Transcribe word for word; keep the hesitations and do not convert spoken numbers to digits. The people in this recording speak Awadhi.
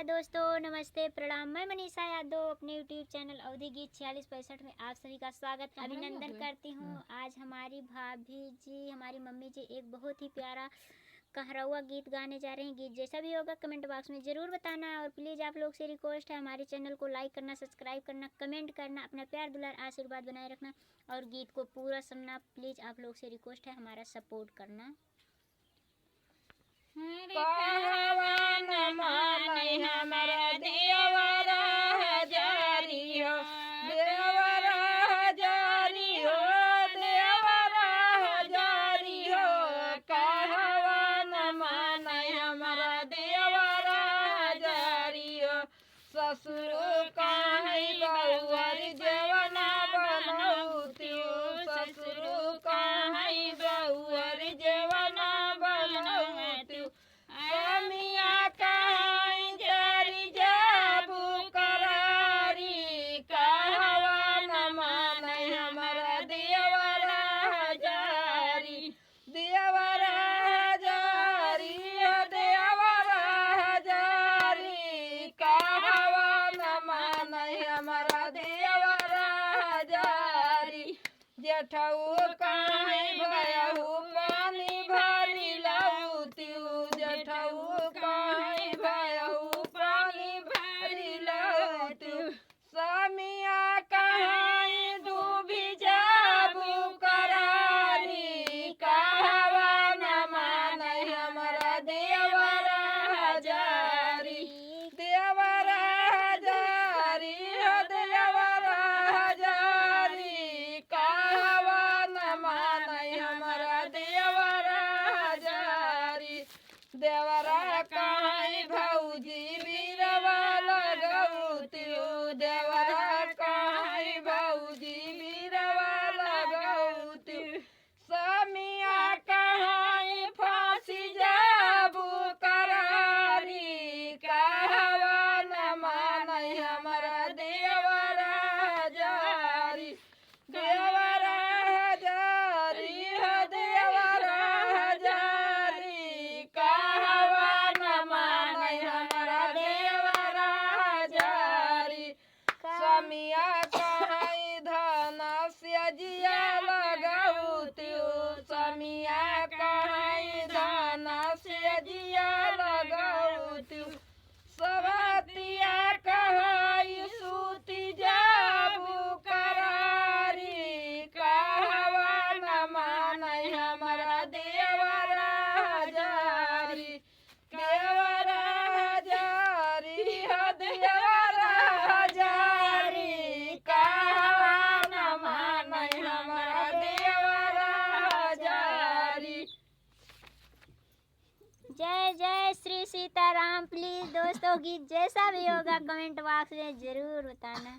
दोस्तों, नमस्ते, प्रणाम। मैं मनीषा यादव, अपने YouTube चैनल अवधी गीत छियालीस पैंसठ में आप सभी का स्वागत, अभिनंदन करती हूँ। आज हमारी भाभी जी, हमारी मम्मी जी एक बहुत ही प्यारा कहरौआ गीत गाने जा रहे हैं। गीत जैसा भी होगा, कमेंट बॉक्स में ज़रूर बताना। और प्लीज़, आप लोग से रिक्वेस्ट है, हमारे चैनल को लाइक करना, सब्सक्राइब करना, कमेंट करना, अपना प्यार, दुलार, आशीर्वाद बनाए रखना। और गीत को पूरा सुनना, प्लीज़, आप लोग से रिक्वेस्ट है, हमारा सपोर्ट करना। कहवा न मानै हमरा देवरा हजारी हो, देवरा हजारी हो, देवरा हजारी हो। कहवा न मानै हमरा देवरा हजारी हो। ससुर कहाँ है बउअर जेवना बनौतिउ, ससुर कहाँ है बउअर जेवना बनौतिउ। समिया कहाँ है जरि जाबू करारी, कहवा न मानै हमरा देवरा हजारी। देवरा हजारी, देवरा हजारी, कहवा न मानै हमरा देवरा हजारी। जेठऊ कहाँ है भयहू पानी भरि लौतिउ, जेठऊ कहाँ है भयहू पानी भरि लौतिउ। समिया कहाँ है डूबि जाबू करारी, कहवा न मानै हमरा देवरा हजारी। देवरा हजारी हो, देवरा हजारी, कहवा न मानै हमरा देवरा हजारी। देवरा कहाँ है भौजी बीरवा लगौतिउ, देवरा कहाँ है भौजी बीरवा लगौतिउ। समिया कहाँ है फाँसी जाबू करारी, कहवा न मानै हमरा देवरा हजारी। देवरा हजारी हो, देवरा हजारी, कहवा न मानै हमरा देवरा हजारी। समिया कहाँ है धन से जिया लगौतिउ, समिया कहाँ है धन से जिया लगौतिउ। सवतिया कहाँ है सूति जाबू करारी, कहवा न मानै हमरा देवरा हजारी। देवरा हजारी हो, देवरा हजारी, कहवा न मानै हमरा देवरा हजारी। जय जय श्री सीताराम। प्लीज दोस्तों, गीत जैसा भी होगा कमेंट बॉक्स में जरूर बताना।